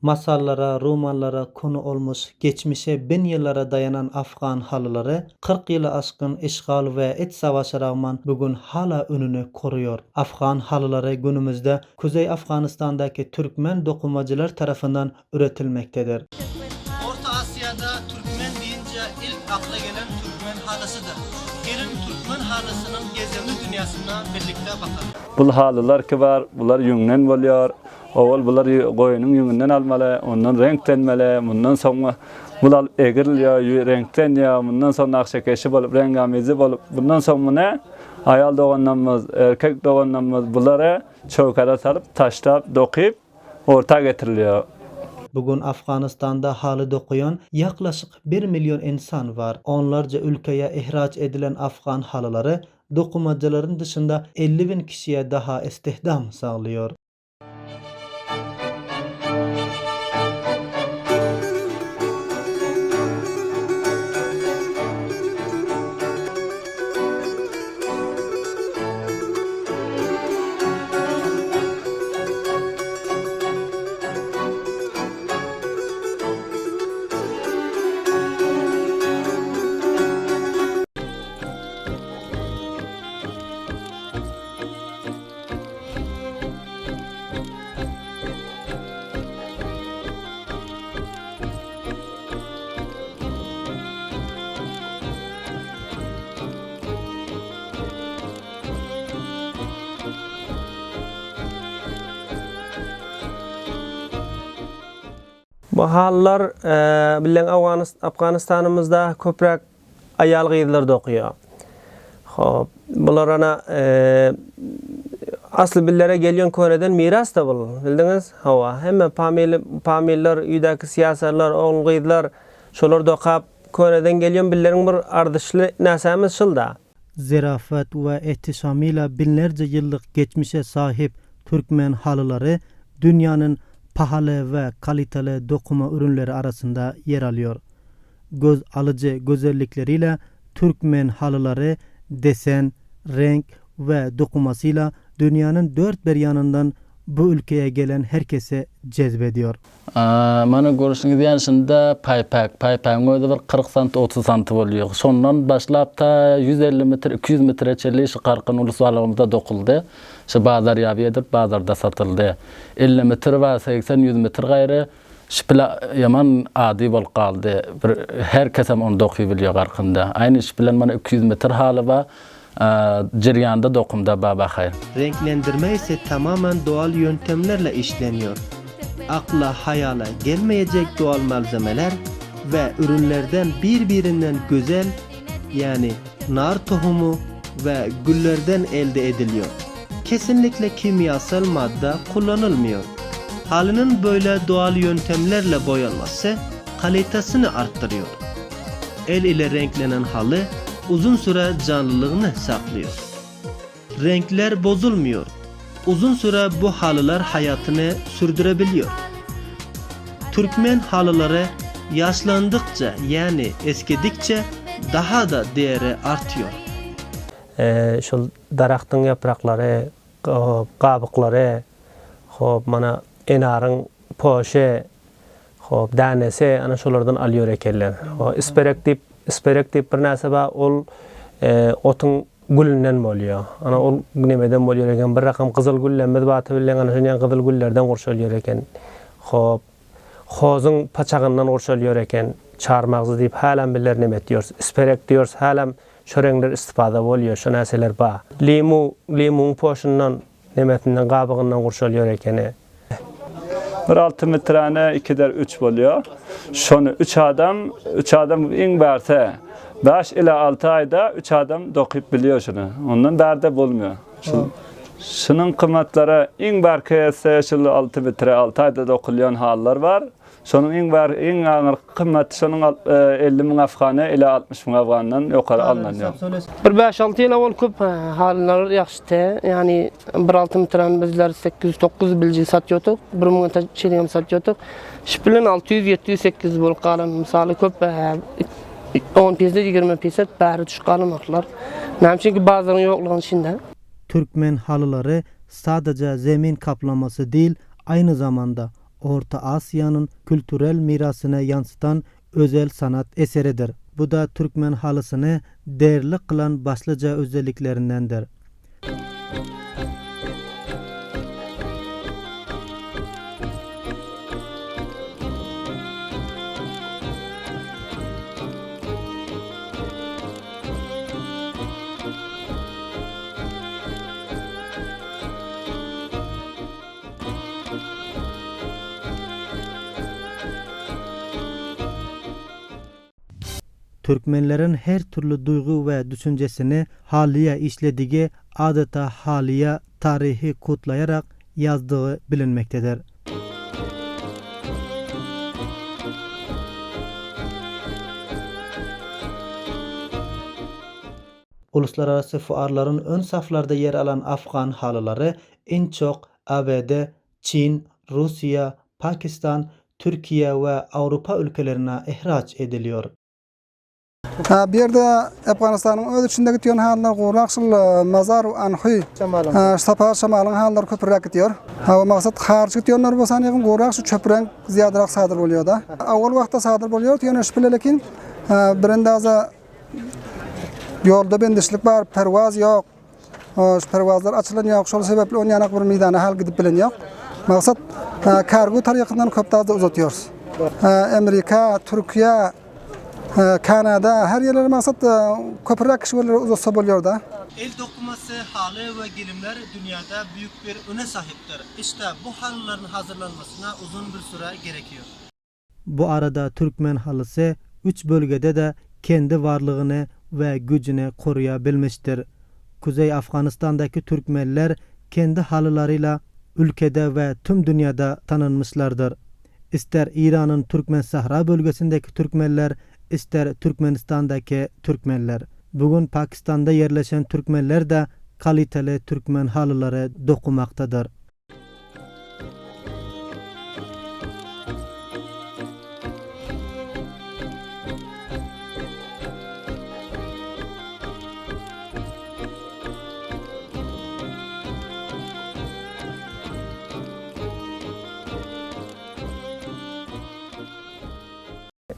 Masallara, romanlara konu olmuş, geçmişe bin ýyllara daýanan afgan halylary 40 ýyly aşgyn işgal we iç savaşa ragman bu gün hala ününi koruýor. Afgan halylary günümizde Kuzeý Afganystandaky türkmen dokumajylar tarapyndan üretilmektedir. Orta Asyýada türkmen diýinje ilk akla gelen türkmen halysydyr. Geliň türkmen halysynyň gezimli dünýasine birlikde bakalyň. Bul halylar ki bar, bular ýüňden bolýar. Owal bular goýnuň ýüňünden almaly, ondan reňklenmeli, mundan soň bul alyp egrilýär, reňklenýär, mundan soň nagşakeşi bolup, reňgamizi bolup, bundan soň muny aýal doganlarymyz, erkek doganlarymyz bulary çöwkara salyp, taşlap, dokyp, orta getirilýär. Bu gün Afganystanda haly dokaýan ýaklaşyk bir million ynsan bar. Onlarça ülkeye ihraç edilen afgan halylary dokumajylaryň dışynda 50 bin kişiye daha istihdam saglaýar. Bu halylar bilen Afganistanymyzda köpräk aýal-gyzlar dokýar. Hop, bular ana asly billere gelýän köneden miras-da bul, bildiňiz? Hawa, hemme pamili, pamiller, öýdäki syýasarlar, ogul-gyzlar şolar dokap, köneden gelýän billeriň bir ardyşly näsämiz şul-da. Zerafat we ihtişamyla binlerce ýyllyk geçmişe sahip türkmen halylary dünýäniň pahaly we kaliteli dokuma ürünleri arasynda ýer alýar. Göz alyjy gözellikleriyle türkmen halylary desen, reňk we dokumasyla dünýäniň dört bir ýanyndan bu ülkeye gelen herkesi jezp edýär. Mana görşüňiz ýaly şunda paýpak, paýpagyň özi bir 40 sant, 30 santy bolýar. Şondan başlap ta 150 metr, 200 metre çenli şu Garkyn ulus balygymyzda dokuldy. Şu bazar ýaby edilip bazarda satyldy. 50 metr bar, 80, 100 metr gaýry şipila ýaman ady bolup galdy. Bir her kesem ony doky bilýär Garkynda. Aýny şipilen mana 200 metr haly bar. Jirýanda dokumda Babahaý. Reňklendirme ise tamamen doğal yöntemlerle işleniyor. Akla hayala gelmeyecek doğal malzemeler ve ürünlerden bir-birinden güzel yani nar tohumu ve güllerden elde ediliyor. Kesinlikle kimyasal madde kullanılmıyor. Halının böyle doğal yöntemlerle boyanması kalitesini arttırıyor. El ile renklenen halı uzun süre canlılığını saklıyor. Renkler bozulmuyor. Uzun süre bu halılar hayatını sürdürebiliyor. Türkmen halıları yaşlandıkça yani eskidikçe daha da değeri artıyor. Şol daragtyň ýapraklary, gabyklary, hop, mana enaryň poşy, hop, dänesi, ana şolardan alýar ekenler. Isperek diýip, isperek diýip bir närse bar, ol otuň gülünden bolýar. Ana ol nemeden bolýar eken, bir rakam gyzyl güllemmiz bar bilen, ana şonýan gyzyl güllerden gurşalýar eken. Hop, hozuň paçagyndan gurşalýar eken. Çarmagzy diýip hälem bizler neme etýäris, isperek diýýäris, hälem Şo reňler istifada bolýa, şo närseler ba. Limu, limuň poşundan, nemesinden, gabygyndan gurşalýar ekeni. Bir alty metrane ikider üç bolýar. Şony üç adam, üç adam iň bärse bäş ila alty aýda üç adam dokyp bilýär şuny. Ondan bärde bolmaýar. Şul şunuň kymatlary iň bärki etse şul alty metre alty aýda dokulýan hallar bar. Şonuň iň bar, iň aňyrky gymmaty şonuň 50 müň afgana ile 60 müň afgandan ýokary alnanýar. Bir bäş-alty ýyl owal köp halylar ýagşydy. Ýagny bir alty metrany bizler 800-900 biljik satýardyk. Bir müňe çenli hem satýardyk. Şu bilen 600, 700, 800 bolup galan. Mysaly köp 10 pise, 20 pise bäri düşüp galan nyrhlar. Näme üçinki bazaryň ýoklugynyň içinde. Türkmen halylary sadaja zemin kaplamasy değil, aynı zamanda. Orta Asiýanyň kültürel mirasyny ýansytan özel sanat eseridir. Bu da türkmen halysyny değerli kylan başlyja özelliklerindendir. Türkmenleriň her türli duýgy we düşünjesini halyýa işledigi adeta halyýa taryhy kodlaýarak ýazdygy bilinmektedir. Uluslararasy fuarlaryň ön saflarda ýer alan afgan halylary iň çok ABD, Çin, Russiýa, Pakistan, Türkiýe we Awrupa ülkelerine ihraç ediliyor. Bu ýerde Afganystanyň öz içinde gitýän halylar gurak şul Mazar Anhy, Sapar şamalyň halylary köpüräk gitýär. Hawa maksat haryç gitýänler bolsa ýagny gurak şu çöp reňk zyýadarak sadyr bolýar-da. Awal wagtda sadyr bolýardy ýöne şu bilekin birendaza ýolda bendişlik bar, perwaz ýok. Şu perwazlar açylan ýok, şol sebäpli on ýanak bir meýdana hal gidip bilen ýok. Maksat kargo tarýakyndan köp zady uzatýarys. Amerika, Türkiýe, Kanada her ýerlere maksat köpräk kişi bolýar uzatsa bolýar-da. El dokumasy, haly we gelimler dünýäde büyük bir öne sahipdir. Işte bu halylaryň hazyrlanmasyna uzun bir süre gerekiyor. Bu arada türkmen halysy üç bölgede-de kendi barlygyny we güjüni koruýabilmişdir. Kuzeý Afganistandaky türkmenler kendi halylaryla ülkede we tüm dünýäde tanynmyşlardyr. Ister Iranyň Türkmensahra bölgesindeki türkmenler, ister Türkmenistandaky türkmenler. Bu gün Pakistanda ýerleşen türkmenler-de kaliteli türkmen halylary dokumaktadyr.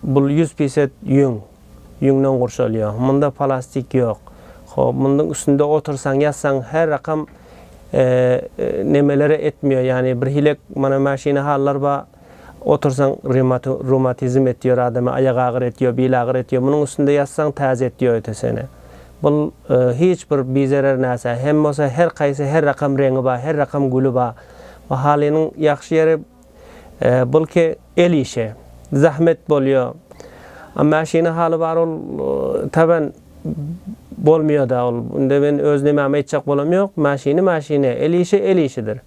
Bul 100 piset ýüň. Ýüňden gurşalýar. Munda plastik ýok. Hop, munduň üstünde otursaň, ýatsaň her rakam nemelere etmiýär. Ýagny bir hilek mana maşyna hallar bar. Otursaň reumatizm etýär adama, aýak agyr etýär, bil agyr etýär. Munuň üstünde ýatsaň täze etýär ötesene. Bul hiç bir bizerer närse. Hem bolsa her kaýsy her rakam reňi bar, her rakam güli bar. Bu halynyň ýagşy ýeri bul ki el işi. Zahmet bolýar. A maşyna haly bar ol taban bolmaýar da ol. Indi men öz nemämi aýtjak bolam ýok. Maşyny maşyny, el işi el işidir.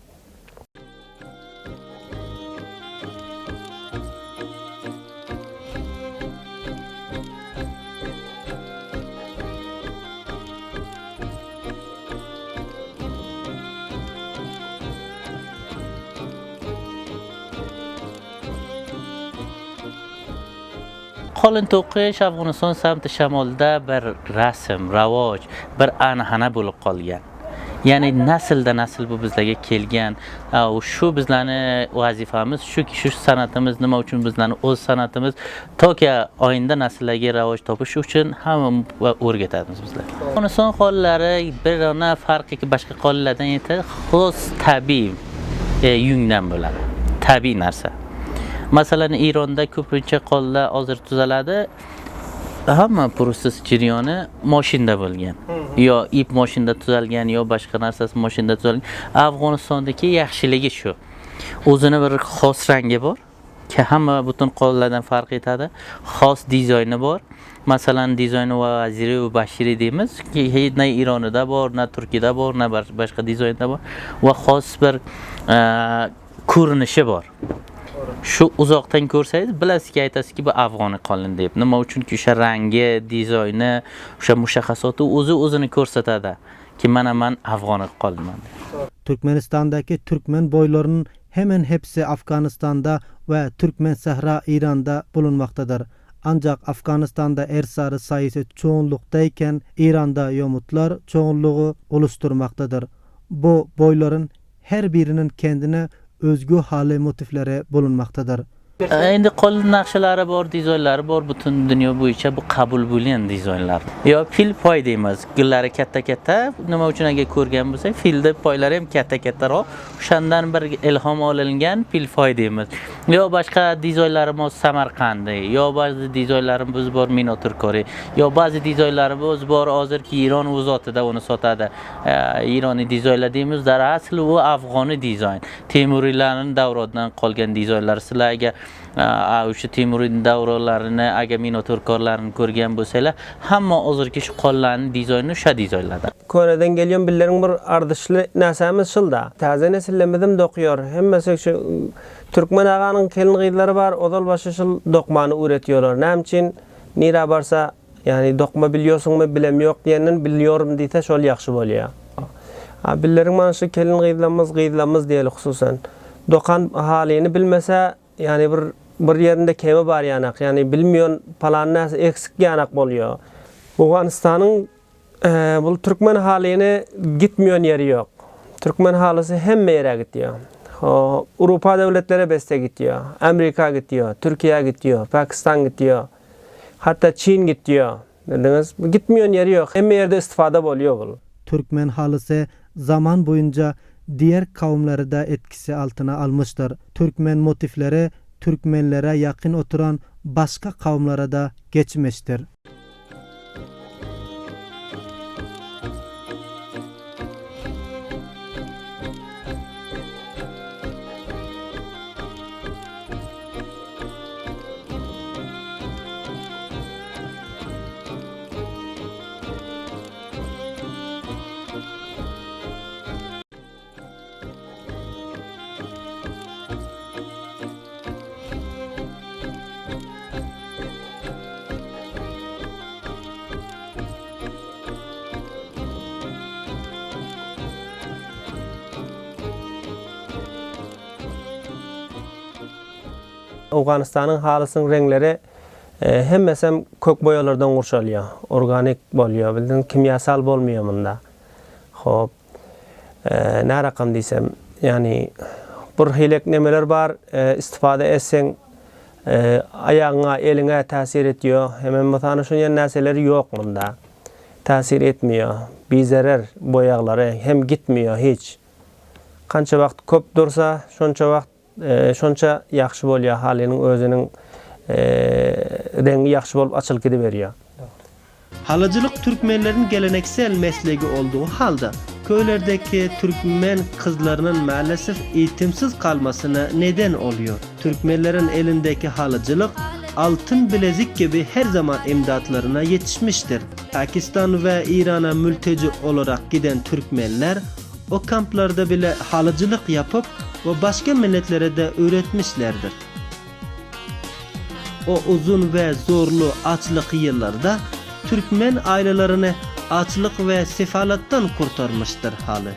Qolin to'qish Afg'oniston samti shamolda bir rasm, ravoj, bir an'ana bo'lib qolgan. Ya'ni naslda nasl bu bizlarga kelgan. Shu bizlarni vazifamiz, shuki shu san'atimiz nima uchun bizlarni o'z san'atimiz toki oyinda nasllarga ravoj topish uchun hamma o'rgatamiz bizlar. Afg'oniston qo'llari bir ona farqiki boshqa qo'llardan esa xos tabiiy yungdan bo'ladi. Tabiiy narsa. Masalan, Eronda ko'pincha qo'llar hozir tuzaladi. Hamma protsess jarayoni mashinada bo'lgan. Yo ip mashinada tuzalgan, yo boshqa narsasi mashinada tuzalgan. Afg'onistondagi yaxshiligi shu. O'zini bir xos rangi bor. Hamma butun qo'llardan farq etadi. Xos dizayni bor. Masalan, dizayni va vaziri va bashiri deymiz. Na Eronida bor, na Turkiyada bor, na boshqa dizaynda bor va xos bir ko'rinishi bor. Shu uzoqdan ko'rsangiz bilasizki, aytasizki bu afg'oniy qolin deb. Nima uchunki o'sha rangi, dizayni, o'sha mushaxxasoti o'zi o'zini ko'rsatadi ki mana man afg'oniy qolinman deb. Türkmenistandaki türkmen boýlarynyň hemen hepsi Afganistanda we Türkmen Sahra Iranda bulunmaktadyr. Ancak Afganistanda ersary sayısı çoğunluktayken İranda yomutlar çoğunluğu oluşturmaktadır. Bu boyların her birinin kendine özge haly motifleri bulunmaktadyr. Indi kol nagşalary bor, dizaýnlary bor, bütün dünýe boýunça bu kabul bolýan dizaýnlar. Ýa fil poý diýmiz, gillari katta-katta, nima üçin agar ko'rgan bo'lsak, filni poylari ham katta-kattaroq, o'shandan bir ilhom olingan fil poy deymiz. Yo boshqa dizaynlarimiz Samarqandni, yo ba'zi dizaynlarimiz bor Minoturkori, yo ba'zi dizaynlarimiz bor hozirki Eron o'zotida uni sotadi. Ironiy dizaynlar deymiz, dar asl u afg'oniy dizayn. Temuriylarning davrodidan qolgan dizaynlar. Sizlar agar o'sha Temuriy davrlarini, agar minoturkorlarini ko'rgan bo'lsanglar, hamma hozirgi shu qonlarning dizayni o'sha dizaynlardan. Köneden gelýän billeriň bir ardyşly näsämiz şylda. Täze nesillemizem dokýar. Hemmesi şu türkmen aganyň gelin gyzlary bar, ozal başy şul dokmany öwretýärler. Näme üçin nirä barsa, ýagny dokma bilýorsuňmy, bilem ýok diýenden bilýorum diýse şol ýagşy bolýar. A billeriň mana şu gelin gyzlamyz, gyzlamyz diýeli hususan. Dokan halyny bilmese, ýagny bir bir ýerinde kemi bar ýanak, ýagny bilmiýon palan näse eksik ýanak bolýar. Owganystanyň bul türkmen halyny gitmiýon ýeri ýok. Türkmen halysy hemme ýere gitýär. Urupa döwletlere beste gitýär. Amerika gitýär, Türkiýä gitýär, Pakistan gitýär. Hatda Çin gitýär. Bildiňiz, gitmiýon ýeri ýok. Hemme ýerde istifada bolýar bul. Türkmen halysy zaman boýunça diğer kavimleri de etkisi altına almıştır. Türkmen motifleri türkmenlere ýakyn oturan başga kavimlere da geçmiştir. Owganystanyň halysynyň reňleri hemmesem kök boýalardan gurşalýar. Organik bolýar. Bildiň, kimýasal bolmaýar munda. Hop. Nä rakam diýsem, ýagny bir hilek nemeler bar, istifada etseň aýagyňa, eliňe täsir etýär. Hemem mysal üçin ýene näseleri ýok munda. Täsir etmeýär. Bizerer boýaglary hem gitmeýär hiç. Kança wagt köp dursa, şonça wagt şonça ýagşy bolýar, halynyň özüniň reňgi ýagşy bolup açylyp gidiberýär. Halyjylyk türkmenleriň geleneksel meslegi olduğu halda, köylerdeki türkmen kızlarının maalesef eğitimsiz kalmasına neden oluyor. Türkmenlerin elindeki halyjylyk altın bilezik gibi her zaman imdatlarına yetişmiştir. Pakistan ve İran'a mülteci olarak giden Türkmenler o kamplarda bile halıcılık yapıp ve başka milletlere de öğretmişlerdir. O uzun ve zorlu açlık yıllarda Türkmen ailelerini açlık ve sefalattan kurtarmıştır halı.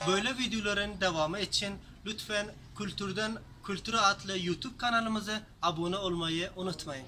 Böyle videoların devamı için lütfen Kültürden Kültüre adlı YouTube kanalımıza abone olmayı unutmayın.